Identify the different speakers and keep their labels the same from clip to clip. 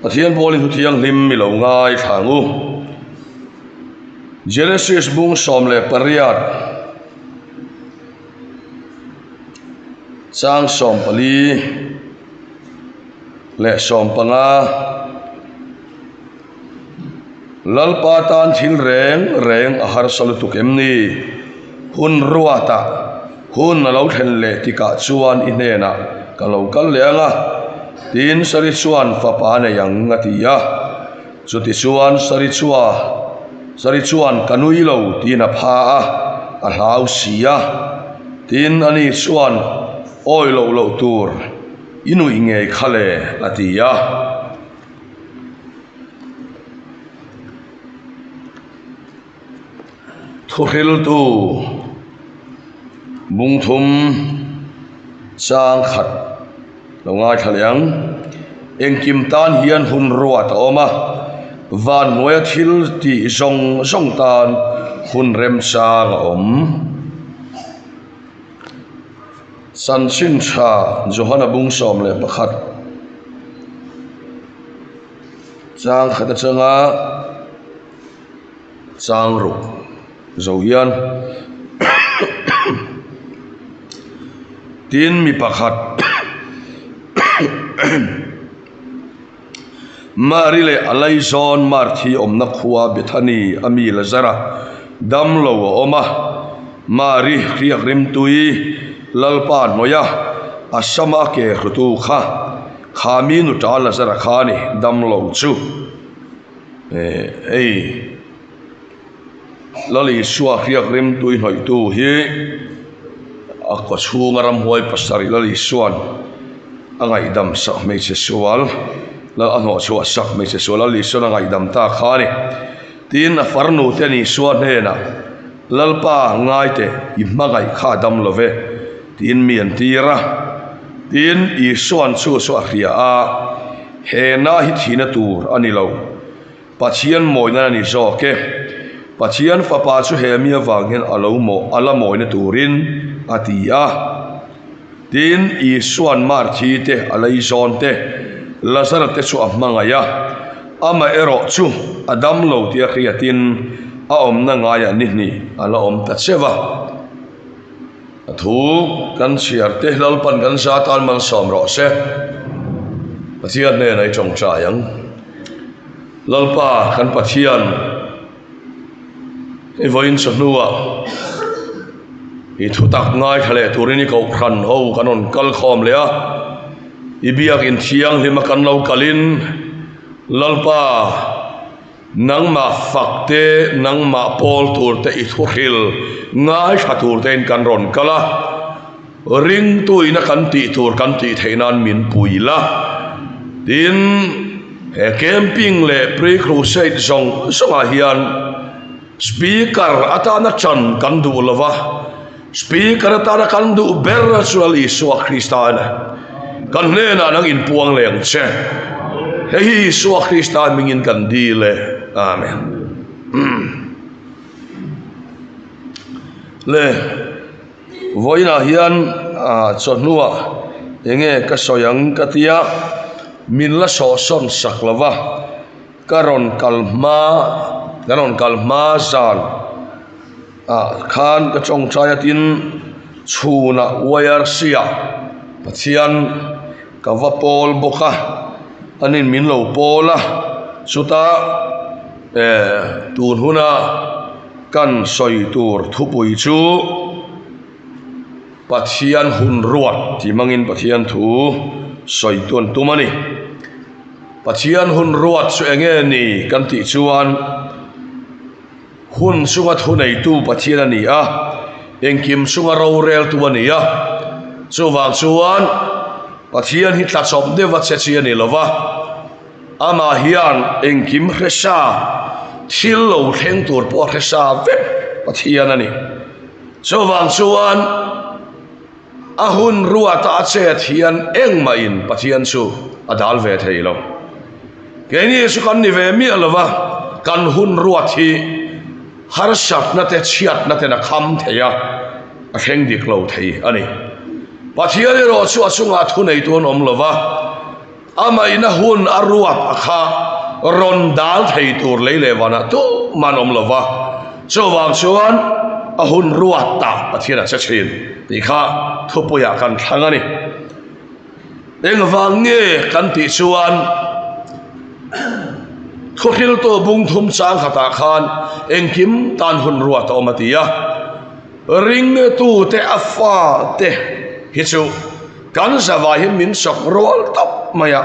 Speaker 1: Pathian Pawlin thu thianghlim i lo ngaithla ang u. Genesis bung 18 chang 14 leh 15 Lalpa tan thil reng reng a harsa lutuk em ni? Hun ruatah hun a lo thlen leh tikah chuan i hnenah ka lo kal leh ang a, tiin Sari chuan fapa a nei ang a ti a. Chuti chuan Sari chua Sari chuan ka nui lo tiin a pha a, a hlau si a. Tin, ani chuan awi loh loh tur i nuih ngei kha le a ti a. Thuhriltu bungthum chang khat lo ngaithla leh ang. Engkim tan hian hun ruat a awm a, van hnuaia thil tih zawng zawng tan hun remchang a awm. Chanchin tha Johana bung 11 chang khat atanga chang ruk zo hian tin mi pakhat Mari leh a laizawn Marthi awmna khua Bethany a mi Lazara damlo a awm a, Mari hriak rimtui Lalpa hnawih a, a sama a ke hrutu kha, kha mi nuta Lazara kha a ni, damlo chu. Hei Lal Isua hriak rimtui hnawihtu hi a kaw chhunga ramhuai pasarih Lal Isua'n a ngaihdam sak hmeichhe sual lal a hnawhchhuah sak hmeichhe sual Lal Isua'n a ngaihdam ta kha a ni. Tin, a farnu te an Isua hnenah, Lalpa, ngai teh, i hmangaih kha a dam lo ve, tiin mi an tir a. Tin, Isua'n chu chu a hria a, He na hi thihna tur a ni lo. Pathian mawina a ni zawk e. Pathian fapa chu he mi avang hian a lo maw a la mawina turin a ti a. Tin, Isua'n Marthi te, a leizawn te, Lazara te chu a hmangaih a. Amaherawh chu a dam lo tih a hriatin a awmna ngaiah ni hnih a la awm ta cheu a. A thu kan chhiar te Lalpan kan za tan malsawm rawh se. Pathian hnenah i tawngtai ang. Lalpa kan Pathian i vawiin chawhnuah i thutak ngaithla leh turin i kohhran ho kan rawn kal khawm leh a. I biakin thianghlim a kan lo kalin Lalpa Nangmah fak te, nangmah pawl tur te i thuhril ngaithla tur tein kan rawn kal a, ringtuina kan tih tur kan tih theih nan min pui la. Tin, he camping leh pre-crusade zawng zawngah hian speaker atana chan kan duh lo va, Speaker atana kan duh ber chu Lal Isua Krista a ni. Kan hnenah nang inpuang leh ang che. Hei hi Isua Krista hmingin kan dil e. Amen. Le, vawiinah hian chawhnuah enge ka sawi ang ka tia, min la sawhsawn sak lo va, ka rawn kal hma, ka rawn kal hma zan. Ah khan ka tawngtai a tin chhunah YRC ah Pathian ka va pawl bawk a, anin min lo pawl a, chutah eh tun huna kan sawi tur thupui chu Pathian hun ruat tih hmangin Pathian thu sawi tawn tum a ni. Pathian hun ruat chu eng nge ni kan tih chuan. Hun chunga thuneitu Pathian a ni a, engkim chunga roreltu a ni a. Chuvang chuan Pathian hi tlachawp deuha che chi a ni lo va, amah hian engkim hre sa, thil lo thleng tur pawh a hre sa vek Pathian a ni. Chuvang chuan A hun ruata a chet hian engmahin Pathian chu a dal ve thei lo. Keini chu kan ni ve miah lo va, kan hun ruat hi harsatna te chhiatna ten a kham thei a, a thleng dik lo thei a ni. Pathian erawh chu a chungah thuneitu an awm lo va. Amaihna hun a ruat a kha rawn dal thei tur lei leh vanah tumah an awm lo va, chuvang chuan a hun ruat tak Pathian a che thin tih kha thupuiah kan thlang a ni. Engvang nge kan tih chuan thuhriltu bung thum chang khatah khan engkim tan hun ruat a awm a ti a, ringtute a fate hi chu Kan zavai hi min sak rual tawp mai a,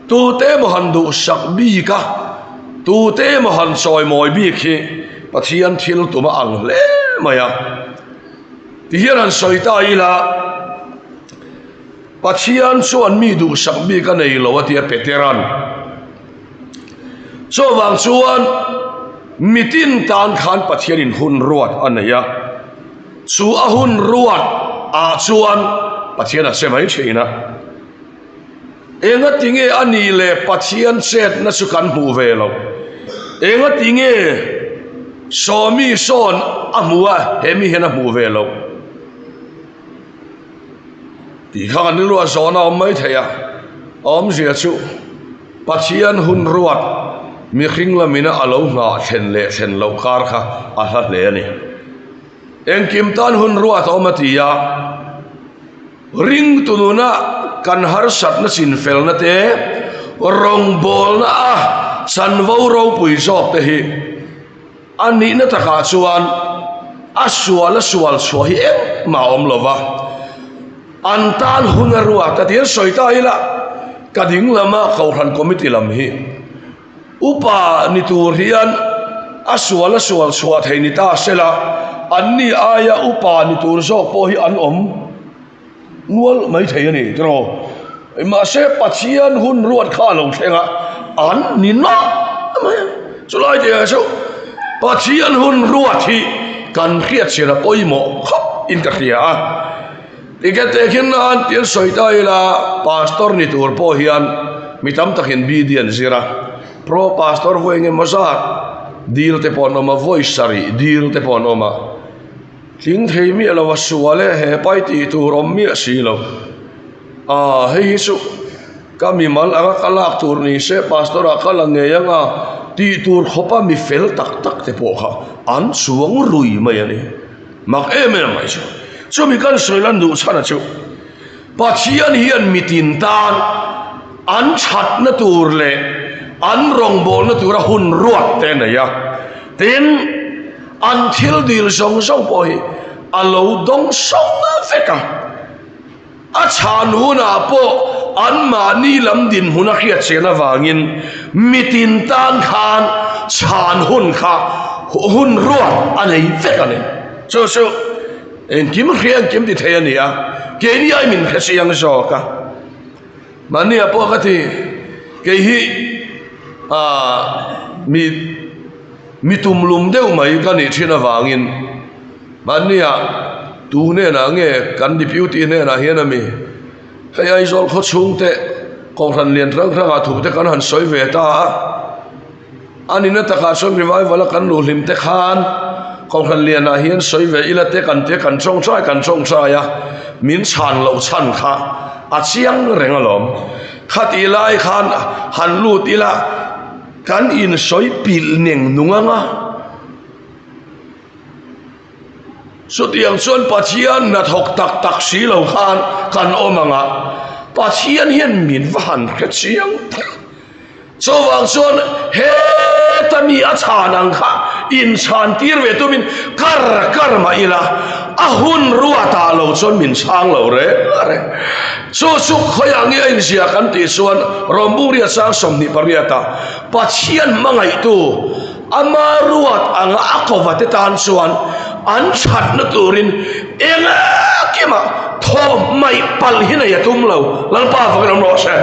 Speaker 1: tute emaw han duhsak bik a, tute emaw han chawimawi bik hi Pathian thil tum a ang hle mai a. Tihian han sawi ta ila, Pathian chuan mi duhsak bik a nei lo a tia Petera'n. Chuvang chuan mitin tan khan Pathianin hun ruat a nei a. Chu a hun ruat ah chuan Pathian a che mai thin a. Engati nge a nih leh Pathian chetna chu kan hmuh ve loh? Engati nge Sawmi sawn a hmu a, he mi hian a hmuh ve loh? Tih kha kan rilru a zawn a awm mai thei a. A awmzia chu Pathian hun ruat mihring lamina a lo nghah thlen leh thlen loh kar kha a hla hle a ni. Engkim tan hun ruat a awm a ti a, ringtu nuna kan harsatna chinfelna te, rawngbawlna a chanvo ropui zawk te hi a nihna takah chuan a sual a sual chhuah hi engmah a awm lo va, an tan hun a ruat a ti an sawi ta ila ka ding lama Kohhran Committee lam hi. Upa ni tur hian a sual a sual chhuah thei ni ta sela, anni aia upa ni tur zawk pawh hi an awm nual mai thei a ni tiraw. Mahse Pathian hun ruat kha a lo thleng a, an ni nawlh mai a. Chulai tihah chu Pathian hun ruat hi kan hriatchhian a pawimawh khawp in ka hria a. Ticket te khin nan tih an sawi ta ila pastor ni tur pawh hian mi tam takin BD an zir a, pro pastor vawi eng emaw zat dil te pawh an awm a, vawi sarih dil te pawh an awm a, tling thei miah lo a sual e he pai tih tur awm miah si lo. Aaa hei hi chu ka mimal anga ka lak tur ni se pastor ah ka la ngei anga tih tur khawpa mi fel tak tak te pawh kha an chuang rui mai a ni. Mak em em mai chu. Chumi kan sawi lan duh chhan a chu Pathian hian mitin tan an thatna tur leh an rawngbawlna tura hun ruat te a nei a. Tin, an thil dil zawng zawng pawh hi a lo dawng sawng vek a. A chhan hunah pawh anmahni lam dinhmun a hriat chian avangin mitin tan khan chhan hun kha hun ruat a nei vek a ni. Chu chu engkim hria engkim ti thei a ni a, keini ai min hre chiang zawk a. Mahnia pawh ka ti, kei hi aah mi mi tumlum deuh mai ka nih thin avangin Mahnia tu hnenah nge kan deputy hnenah hian a mi? Hei Aizawl khaw chhungte Kohhran lian hrang hrangah thute kan han sawi ve ta a, a nihna takah chuan revival a kan luh hlim te khan Kohhran lianah hian sawi ve ila te kan tia kan tawngtai kan tawngtai a, min chhan loh chhan kha a chiang reng alawm. Khatih lai khan han lut ila kan insawi pilh neng nung anga. Chutiang chuan Pathian hnathawk tak tak si lo khan kan awm ang a, Pathian hian min va han hre chiang tak. Chuvang chuan heta mi a chhan ang kha inchhan tir ve tumin kar kar mah ila a hun ruatah lo chuan min chhang lo reng reng. Chu chu khawiah nge a inzia kan tih chuan Rawmbungria chang 28 ah Pathian hmangaihtu Ama ruat anga a kova te tan chuan an thatna turin engkima thaw hmaih palh hi nei a tum lo. Lalpa fakin awm rawh se.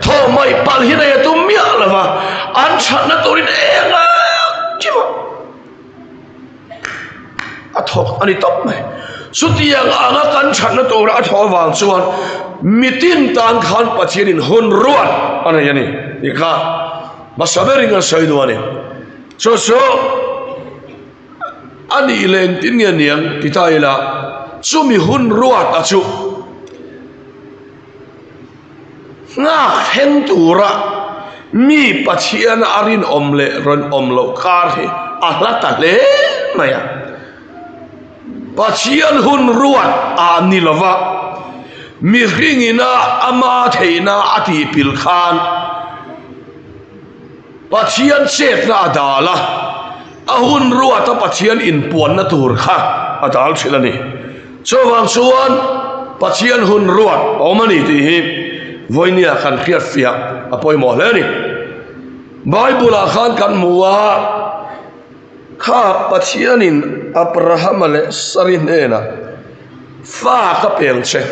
Speaker 1: Thaw hmaih palh hi nei a tum miah lo va, an thatna turin engkima a thawk a ni tawp mai. Chutiang anga kan thatna tura a thawh avang chuan mitin tan khan Pathianin hun ruat a nei a ni tih kha Hmasa berin kan sawi duh a ni. Chu chu a nih leh engtin nge niang ti ta ila, chumi hun ruat a chu Nghak thleng tura mi Pathiana a rinawm leh rinawm loh kar hi a hla ta hle mai a. Pathian hun ruat ah ni lova mihringina ama theihna a tihpil khan Pathian chetna a dal a, a hun ruata Pathian inpuanna tur kha a dal thin a ni. Chuvang chuan Pathian hun ruat a awm a ni tih hi vawinia kan hriatfiah a pawimawh hle a ni. Bible-ah khan kan hmu a, kha Pathianin Abrahama leh Sari hnenah fa ka peng che.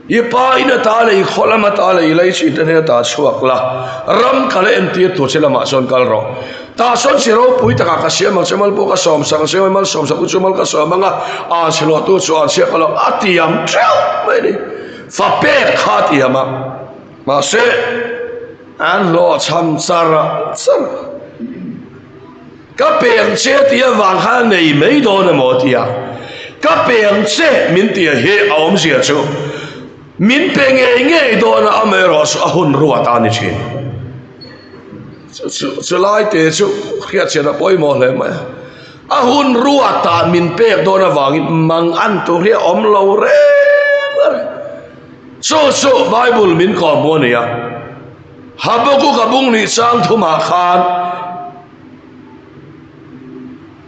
Speaker 1: I pa in ata leh i khaw lam ata leh i lei chin te hnena ta chhuak la, ram ka la entir tur che lamah chuan kal rawh. Tah sawn chi ropui takah ka siam ang che, mal pawh ka sawm sak ang che, mal sawm sak u chu mal ka sawm ang a, an chhe luah tu chu an chhiat ka lo a tiam teuh mai a ni. Fa pek kha a tiam a, mahse an hlawhchham char char a. Ka peng che tih avang khan a nei mai dawn emaw tia ka peng che min tih hi a awmzia chu min pe ngei ngei dawn a, amaherawh chu a hun ruat a ni thin. Chu lai te chu hriatchhiat a pawimawh hle mai a, a hun ruatah min pek dawn avangin mang an tur hi a awm lo reng a ni. Chu chu Bible min kawhhmuh a ni a, Habakkuk a bung nih chang thumah khan,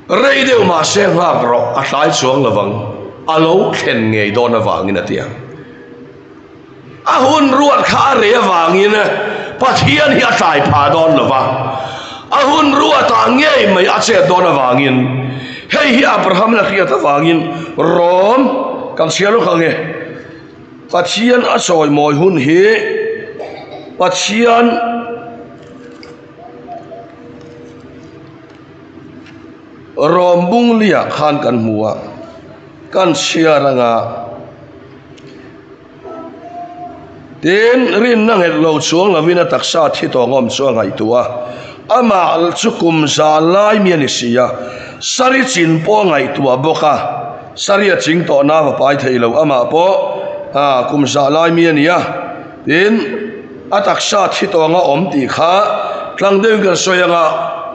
Speaker 1: Rei deuh mahse nghak rawh a tlai chuang lovang, a lo thlen ngei dawn avangin a ti a. A hun ruat kha a rei avangin Pathian hi a tlai phah dawn lo va, a hun ruatah ngei mai a chet dawn avangin hei hi Abraham la hriat avangin Rom kan chhiar lawk ang e. Pathian a chawimawi hun hi Pathian Rawm bungli-ah khan kan hmu a, kan chhiar anga tin rinna nghet lo chuang lovin a taksa thi tawng awm chu a ngaihtuah a, amah chu kum za lai mi a ni si a, sari chin pawh a ngaihtuah bawk a, sari a ching tawh na va pai thei lo, amah pawh kum za lai mi a ni a. Tin, a taksa thi tawnga awm tih kha tlang deuhin kan sawi anga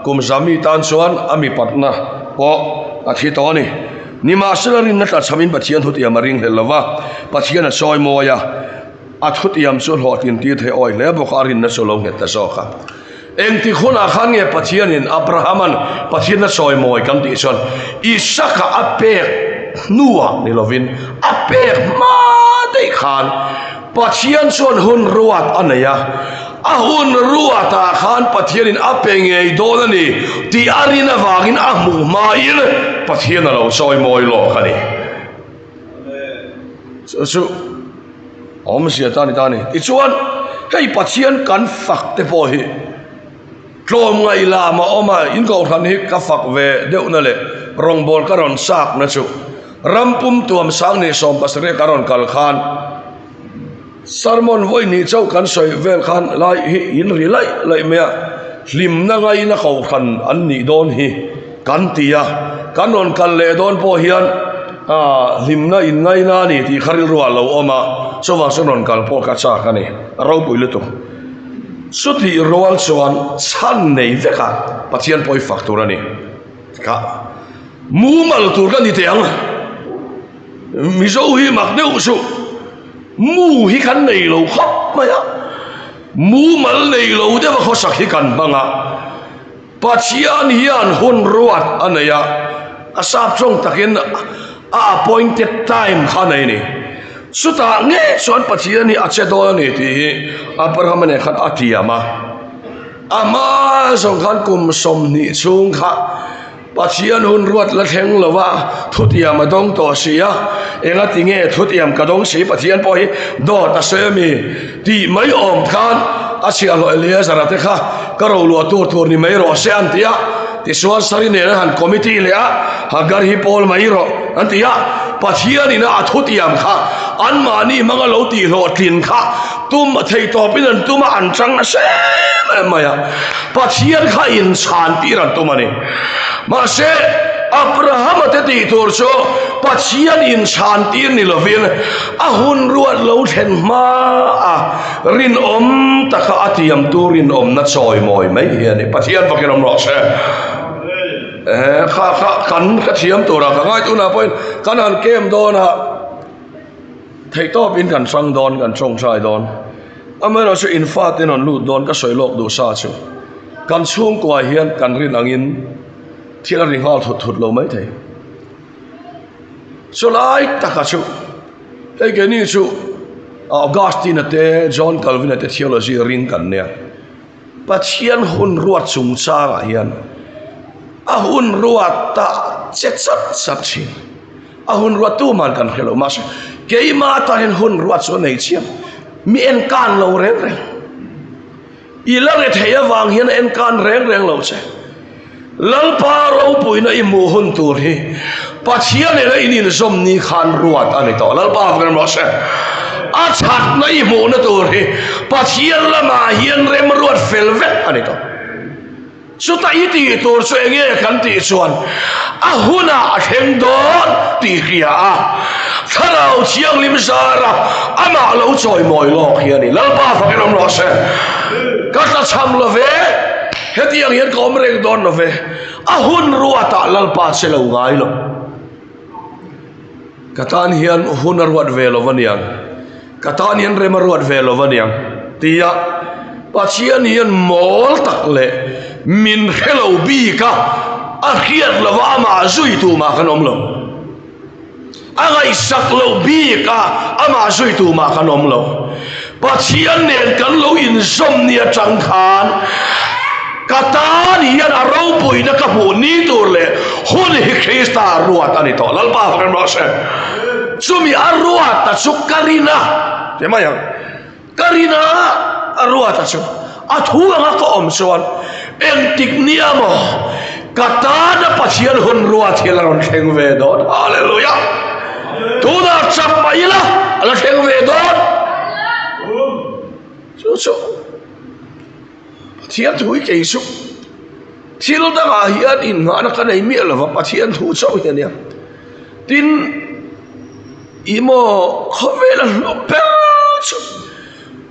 Speaker 1: kum za mi tan chuan a mipatna pawh a thi tawh a ni. Nimahsela rinna tlachhamin Pathian thutiam a ringhlel lo va, Pathian a sawi mawi a, a thutiam chu hlawhtlin tir thei awi hle bawk a, a rinna chu a lo nghet ta zawk a. Engtik hunah khan nge Pathianin Abrahama'n Pathian a sawi mawi kan tih chuan Isaka a pek hnuah ni lovin a pek hma daih khan Pathian chuan hun ruat a nei a, a hun ruatah khan Pathianin a pe ngei dawn a ni tih a rin avangin a hmuh hmain Pathian a lo sawi mawi lawk a ni. Chu chu awmzia ta ni ta a ni. Tichuan, hei Pathian kan fak te pawh hi tlawmngaih lam a awm a, in kohhran hi ka fak ve deuhna leh rawngbâwl ka rawn châkna chu ram pum tuam sang ni 70 ka rawn kal khan Sermon vawi hnih chauh kan sawi vel khan lai hi in ri laih laih mai a, hlimna ngaina kohhran an nih dawn hi kan ti a, kan rawn kal leh dawn pawh hian ah hlimna in ngaina a ni tih kha rilru ah lo awm a, chuvang chuan rawn kal pawh ka chak a ni, a ropui lutuk. Chutih rual chuan chhan nei vek a Pathian pawi fak tur a ni. Kha mumal tur ka ni teh ang. Mizo hi mak deuh chu mu hi kan nei lo khawp mai a, mu mal nei lo deuh a khawsak hi kan hmang a, Pathian hian hun ruat a nei a, a sap tawng takin a appointed time kha a nei a ni. Chutah ngei chuan Pathian hi a che dawn a ni tih hi Abrahama nen khan a tiam a, a hma zawng khan kum 20 chhung kha Pathian hun ruat la thleng lo a, thutiam a dawng tawh si a, enga ti nge thutiam ka dawng si Pathian pawh hi dawt a sawi a mi tih mai awm khan a chhiahhlawh Eleazar-a te kha ka roluah tur tur ni mai rawh se an ti a, tichuan Sari nen an han committee leh a, Hagar hi pawl mai rawh an ti a, Pathian ina a thutiam kha anmahni hmanga lo tihhlawhtlin kha tum thei tawpin an tum a, an chang nasa em em mai a, Pathian kha inchhan tir an tum a ni. Mahse, Abrahama te tih tur chu Pathian inchhan tir ni lovin a hun ruat lo thlen hma a rinawm taka a tiam tu rinawmna chawimawi mai hi a ni. Pathian fakin awm rawh se. Eh, kha kha kan ka thiam tura ka ngai tunah pawhin kan han kem dawn a, theihtawpin kan hrang dawn, kan tawngtai dawn. Amaherawhchu in faten an lut dawn ka sawi lawk duh sa chu kan chhungkua hian kan rin angin thil a ri nghal thut thut lo mai thei. Chulai taka chu hei keini chu Augustine-a te John Calvin-a te theology ring kan nia. Pathian hun ruat chungchangah hian a hun ruat ah che chat chat thin. A hun ruat tu man kan hre lo mahse keimah tan hian hun ruat chu a nei chiang. Mi en kan lo reng reng. I la re thei avang hian a en kan reng reng lo che. Lalpa ropuina i hmuh hun tur hi Pathian ena in inzawm ni khan ruat a ni tawh. Lalpa vek rawh se. A chhatna i hmuhna tur hi Pathian lamah hian remruat fel vek a ni tawh. Chuta i tih tur chu enge kan tih chuan a hunah a thleng dawn tih hria a, Thlarau Thianghlim zara amah lo chawimawi lawk hi a ni. Lalpa fakin awm rawh se. Ka tlachham lo ve. Hetiang hian ka awm reng dawn lo ve. A hun ruatah Lalpa che lo ngai lo. Ka tan hian hun a ruat ve lo va niang. Ka tan hian rem a ruat ve lo va niang. Tia Pathian hian mawl tak leh min hre lo bik a, a hriat lova amah zui tumah kan awm lo. A ngaihsak loh bik a, amah zui tumah kan awm lo. Pathian nen kan lo inzawm ni atang khan ka tan hian a ropuina ka hmuh ni tur leh hun hi Krista ruat a ni tawh. Lalpa fak em rawh se. Chumi a ruat a chu ka rin a, ti mai ang. Ka rin a, a ruat a chu. A thu anga ka awm chuan engtik nia maw ka tana Pathian hun ruat hi a la rawn thleng ve dawn. Hallelujah! Tunah chak mah ila a la thleng ve dawn. Chu chu Pathian thu hi kei chu thil dangah hian innghahna ka nei miah lova Pathian thu chauh hi a nia. Tin, ih maw khawvela hlawh ber chu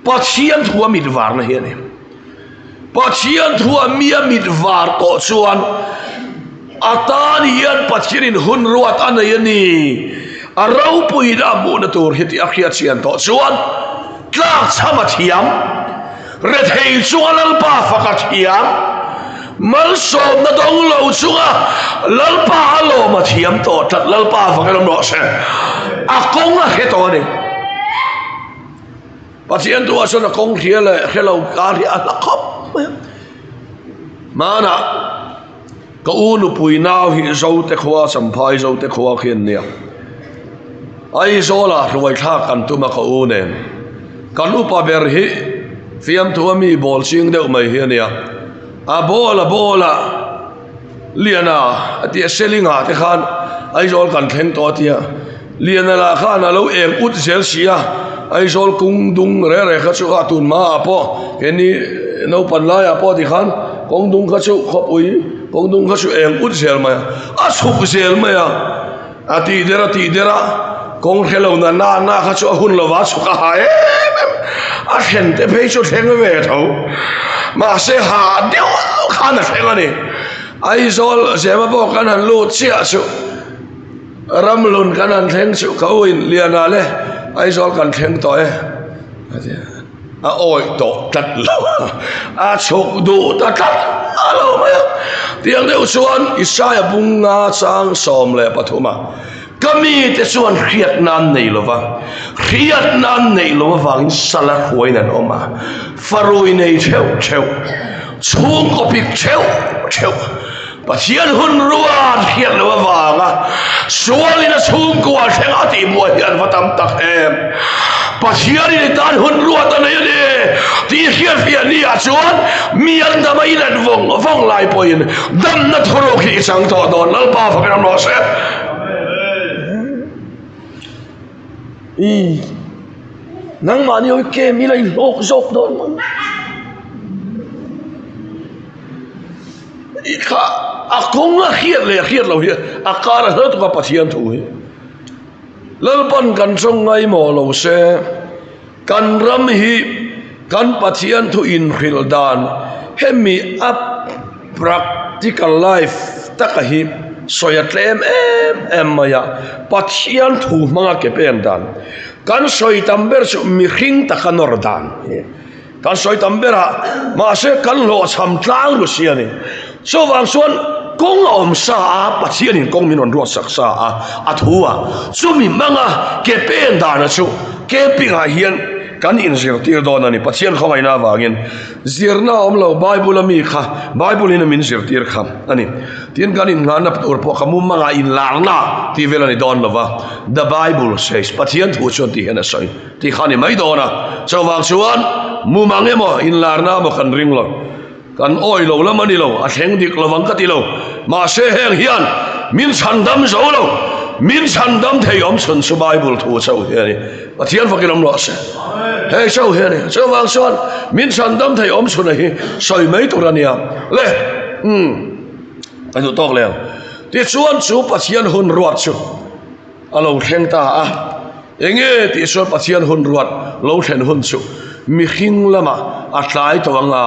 Speaker 1: Pathian thu a mit varna hi a ni. Pathian thu a mi a mit var tawh chuan a tan hian Pathianin hun ruat a nei a ni. A ropuiin a hmuhna tur hi tih a hriat chian tawh chuan tlak chham a thiam, rethei chunga Lalpa fak a thiam, malsawmna dawng lo chunga Lalpa a lawm a thiam tawh tlat. Lalpa fak in awm rawh se. A kawng a hre tawh a ni. Pathian tu ah chuan a kawng hria leh hre lo kar hi a hla khawp mai a. Hmanah ka u nupui nau hi Zote khua Champhai Zote khua khi an nia. Aizawl ah hruai thlak kan tum a ka u nen. Kan upa ber hi fiamthu a mi bawl ching deuh mai hi a nia. A bawl a bawl a Liana a tia Selinga te khan Aizawl kan thleng tawh a tia. Liana lah khan a lo eng ut zel si a, Aizawl kung dung re re kha chu a tun hmaah pawh keini naupan laiah pawh tikhan kawng dung kha chu khawpui kawng dung kha chu eng ut zel mai a, a chhuk zel mai a, a tih der a tih der a, kawng hre lo na na na kha chu a hun lova a chhuk a ha em em, a thlen te phei chu thleng ve tho, mahse ha deuh khan a thleng a ni, Aizawl zema pawh kan han lut chiah chu. Ramlun kan han thleng chu ka u in Liana le Aizawl kan thleng tawh e a ti a, a awih tawh tlat lo a, a chhuk duh ta tlat a lo mai a. Tiang deuh chuan Isaia bunga chang 13 a ka mite chuan hriat nan nei lo va, hriat nan neih lo avangin sala hruaiin an awm a, farui nei theuh theuh, chhungkaw pik theuh theuh, Pathian hun ruat hriat loh avanga sualin a chhungkua thleng a tih buai hi an va tam tak em. Pathianin i tan hun ruat a nei a ni tih hriatfiah ni ah chuan mi an dam a in an vawng vawng lai pawhin damna thuruk hi i chang tawh dawn. Lalpa fakin awm rawh se. I nangmahni hawi kem ila i hlawk zawk dawn mang. I kha. a kawng a hriat leh hriat loh hi a kar a hla tuk a Pathian thu hi. Lalpan kan tawng ngaimawh lo se, kan ram hi kan Pathian thu inhrilh dan hemi a practical life taka hi sawi a tlem em em mai a, Pathian thu hmanga ke pen dan kan sawi tam ber chu mihring taka nawr dan hi kan sawi tam ber a, mahse kan hlawhchham tlang lu si a ni. Chuvang chuan kawng a awm sa a, Pathianin kawng min rawn ruatsak sa a, a thu a, chumi hmanga ke pen dana chu camping-ah hian kan inzirtir dawn a ni. Pathian khawngaihna avangin zirna a awm lo, Bible-a mi kha Bible-in a min zirtir kha a ni. Tin, kan innghahna tur pawh kha mumanga inlarna tih vel a ni dawn lo va, The Bible says, Pathian thu chuan tih hian a sawi. Tih kha a ni mai dawn a, chuvang chuan mumang emaw inlarna emaw kan ring lo, kan awi lo lam a ni lo, a thleng dik lo vang ka ti lo, mahse heng hian min chhandam zo lo, min chhandam thei awm chhun chu Bible thu chauh hi a ni, Pathian fakin awm rawh se, hei chauh hi a ni, chuvang chuan min chhandam thei awm chhun a hi sawi mai tur a nia le, umm ka duh tawk leh ang, tichuan chu Pathian hun ruat chu. A lo thleng ta a, enge tih chuan Pathian hun ruat lo thlen hun chu mihring lamah a tlai tawh ang a,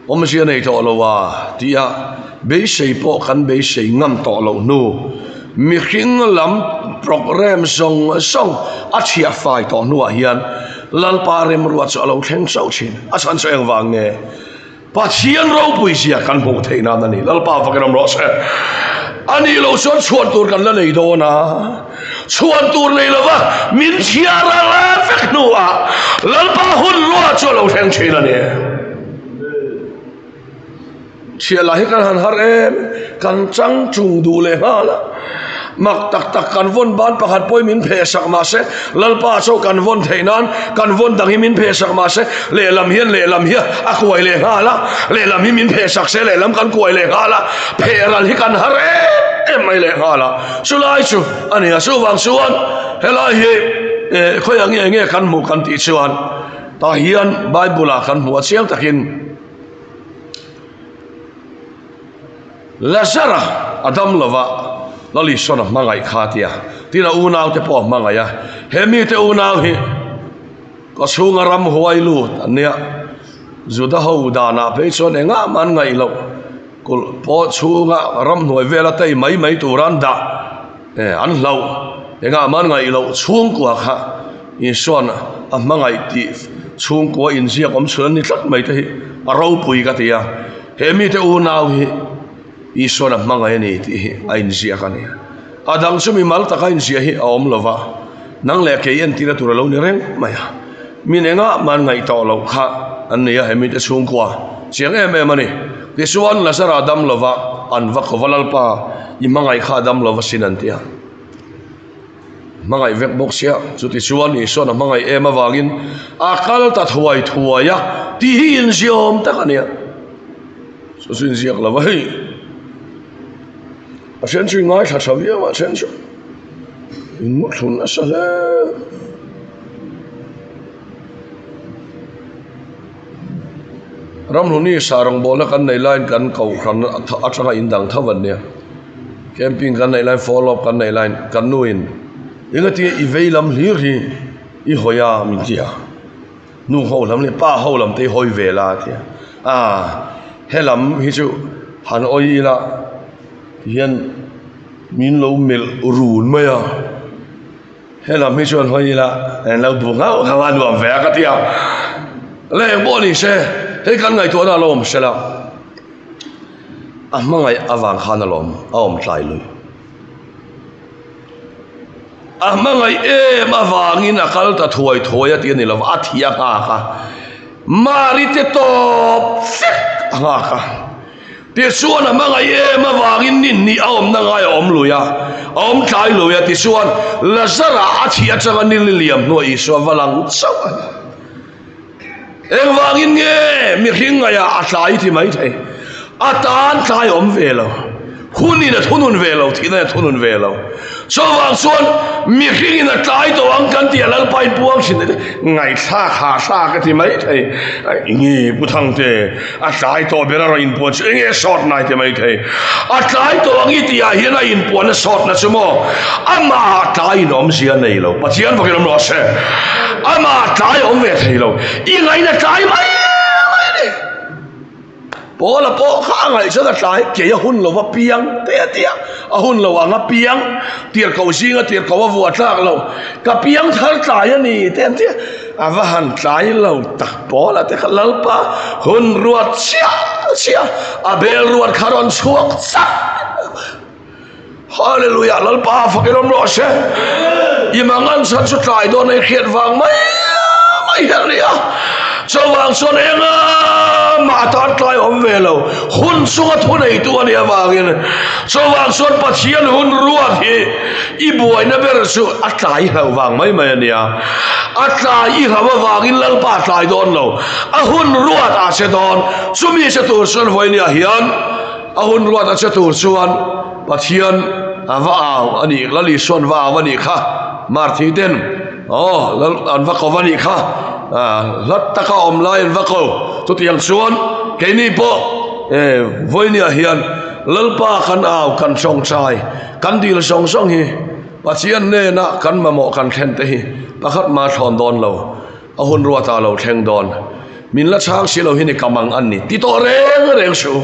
Speaker 1: awmzia nei tawh lo a tih a, beisei pawh kan beisei ngam tawh loh hnu, mihring lam programme zawng zawng a chhiah fai tawh hnuah hian Lalpa remruat chu a lo thleng chauh thin. A chhan chu engvang nge? Pathian ropui zia kan hmuh theih nan a ni. Lalpa fakin awm rawh se. A nih loh chuan chhuan tur kan la nei dawn a. Chhuan tur nei lova min chhiar a la vek hnuah Lalpa hun lua chu a lo thleng thin a ni. Chhiah lah hi kan han har em, kan chang chung duh leh nghal a. Mak tak tak kan vawn ban pakhat pawhin min pheh sak mah se, Lalpa chaw kan vawn theih nan kan vawn dang hi min pheh sak mah se, lehlam hian lehlam hi a kuai leh nghal a, lehlam hi min pheh sak se lehlam kan kuai leh nghal a, pheh ral hi kan har em em mai leh nghal a, chulai chu a ni a, chuvang chuan helai hi khawiah nge nge kan hmuh kan tih chuan tah hian Bible ah kan hmuh a chiang takin. Lazara a dam lo va, Lal Isuan a hmangaih kha a ti a. Tin, a unaute pawh a hmangaih a. He mite unau hi ka chhunga ramhuai lut an nia. Juda ho danah phei chuan engah mah an ngaih loh. Kulh pawh chhunga ramhnuai vela tei mai mai tura an dah an hlauh. Engah mah an ngaih loh chhungkua kha Isuan a hmangaih tih chhungkua inziak awm chhun an ni tlat mai te hi a ropui ka ti a. He mite unau hi Isuan a hmangaih a ni tih hi a inziak a ni. A dang chu mimal taka inziah hi a awm lo va, nang leh kei entira tur a lo ni reng mai a. Min engah mah an ngaih tawh loh kha an ni a, he mite chhungkua chiang em em a ni. Tichuan Lazara dam lo va, an va ko va Lalpa, i hmangaih kha a dam lo va sin an ti a. Hmangaih vek bawk sia, chuti chuan Isuan a hmangaih em avangin a kal ta thuai thuai a tih hi inziawm tak a nia. Chu chu inziak lo va hei. A then chu i ngaithla tha viau a, a then chu in mu thlun nasa hle. Ramhluni sa rawngbawlna kan nei laiin kan kohhran atanga indang tho an nia. Camping kan neih laiin follow up kan neih laiin kan nu in engatinge i vei lam hlir hi i hawi a min ti a. Nu ho lam leh pa ho lam te i hawi ve la a ti a. Aaa helam hi chu han awi ila tihian min lo melh run mai a. Helam hi chuan hawi ila an lo bu nghauh nghauh a nuam ve a ka ti a. Le eng pawh ni se hei kan ngaihtuahna a lo awm sela. A hmangaih avang khan a lawm a awm tlai lui. A hmangaih em avangin a kal ta thuai thuai a tih a ni lo va, a thi a nghak a. Mari te tawp vek a nghak a. Tichuan a hmangaih em avangin ni hnih a awmna ngai a awm lui a, a awm tlai lui a. Tichuan Lazara a thih atanga ni li liam hnuah Isua va lang chauh a ni. Engvangin nge mihring ngaihah a tlai ti mai thei? A tan tlai awm ve lo. Hunin a thunun ve lo, thihna in a thunun ve lo. Chuvang chuan mihringin a tlai tawh ang kan tih a Lalpa in puang thin te ngaihthlak hahthlak a ti mai thei. Enge Pu Thangte a tlai tawh ber a rawn inpuan chu enge sawt nai ti mai thei. A tlai tawh ang i tih ah hian a inpuanna sawtna chu maw amah tlai in awmzia a nei lo. Pathian vakin awm rawh se. Amah tlai a awm ve thei lo. I ngaihna tlai mai mai a ni. Paula pawh kha a ngaih chuan a tlai kei a hun lova piang te a ti a, a hun lo ang a piang, tirhkoh zinga tirhkoh a vuah tlak lo, ka piang thar tlai a ni te an ti a, a va han tlai lo tak Paula te kha Lalpa hun ruat chiah chiah a bel ruat kha rawn chhuak chak Hallelujah Lalpa fakin awm rawh se i mangan chhan chu tlai dawn ei hriat vang mai mai hian a ni a chuvang chuan enga mah tan tlai awm ve lo hun chunga thu neitu a nih avangin chuvang chuan Pathian hun ruat hi i buaina ber chu a tlai hlauh vang mai mai a ni a a tlai i hlauh avangin Lalpa a tlai dawn lo a hun ruat a che dawn chumi che tur chuan vawinia hian A hun ruat a che tur chuan Pathian a va au a nih, Lal Isuan va au a nih kha, Marthi ten aw Lal an va ko a nih kha, hlat taka awm lai an va ko. Chutiang chuan keini pawh vawinia hian Lalpa kan au, kan tawngtai, kan dil zawng zawng hi Pathian hnena kan mamawh kan thlen te hi pakhat mah thlawn dawn lo. A hun ruatah lo thleng dawn. Min la chhang si lo hi ni kam ang an ni ti tawh reng reng suh.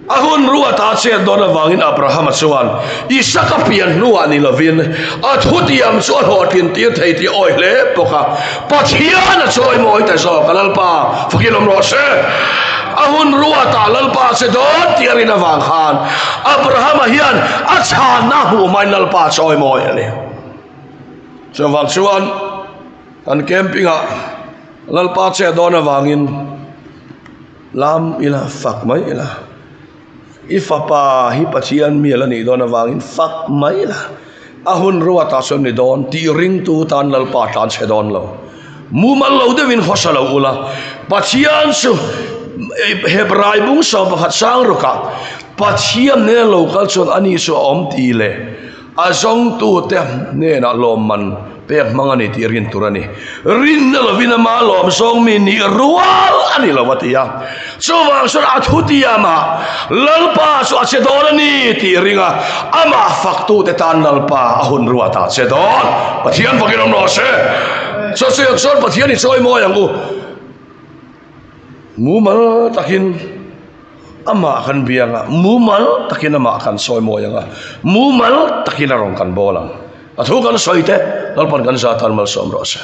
Speaker 1: A hun ruatah chet dawn avangin Abrahama chuan Isaka pian hnuah ni lovin a thutiam chu a hlawhtlin tir thei tih a awi hle bawk a. Pathian a chawimawi ta zawk a, Lalpa fakin awm rawh se. A hun ruatah Lalpa che dawn tih a rin avang khan Abrahama hian a chhanna hmuh hmain Lalpa a chawimawi a ni. Chuvang chuan Kan camping ah Lalpa che dawn avangin lam ila fak mai ila, i fapa hi Pathian mi ala nih dawn avangin fak mai ila, a hun ruatah chuan ni dawn tih ringtu tan Lalpa tlan chhe dawn lo. Mumal lo deuhin hawsa lo ula, Pathian chu Hebrai bung 11 sang rukah Pathian nena lo kal chuan ani chu a awm tih leh A zawngtute hnenah lawmman pek hmang a ni tih rin tur a ni. Rinna lovin ama lawm zawng mi nih rual a ni lo a ti a. Chuvang chuan a thutiamah Lalpa chu a che dawn a ni tih ring a, amah faktute tan Lalpa a hun ruatah a che dawn. Pathian fakin awm rawh se. Chawcheng chuan Pathian i chawi mawi ang u. Mumal takin. Amah kan biang a, mumal takin amah kan sawi mawi ang a, mumal takin a rawn kan bawl ang. A thu kan sawi te, Lalpan kan za tan malsawm rawh se.